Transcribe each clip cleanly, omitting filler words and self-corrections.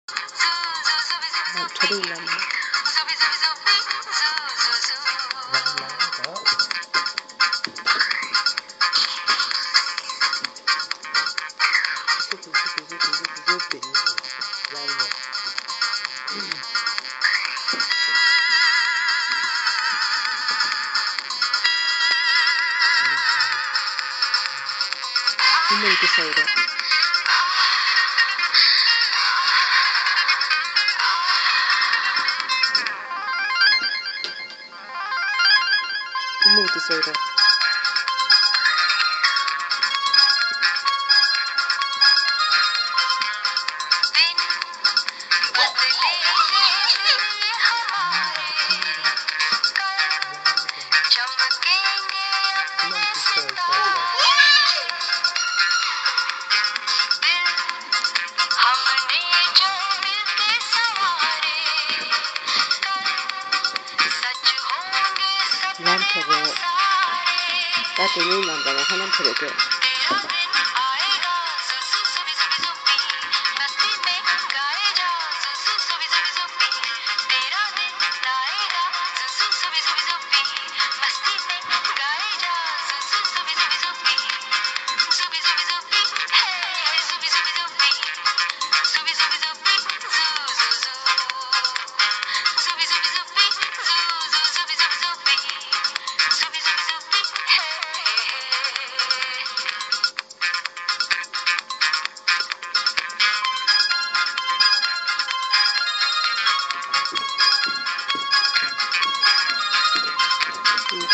Tha deuh lam a. Min ti sawi rawh. I nu ti sawi rawh. Lam tha rawh. Ta te ngei lam dangah khan lam tha leh teh.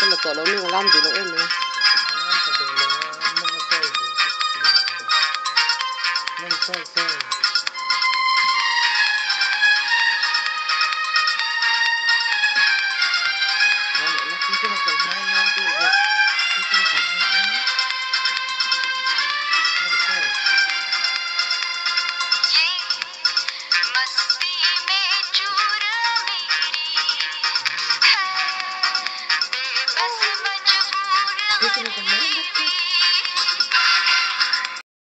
Ka la tawh lo ning a lam duh lo em mai.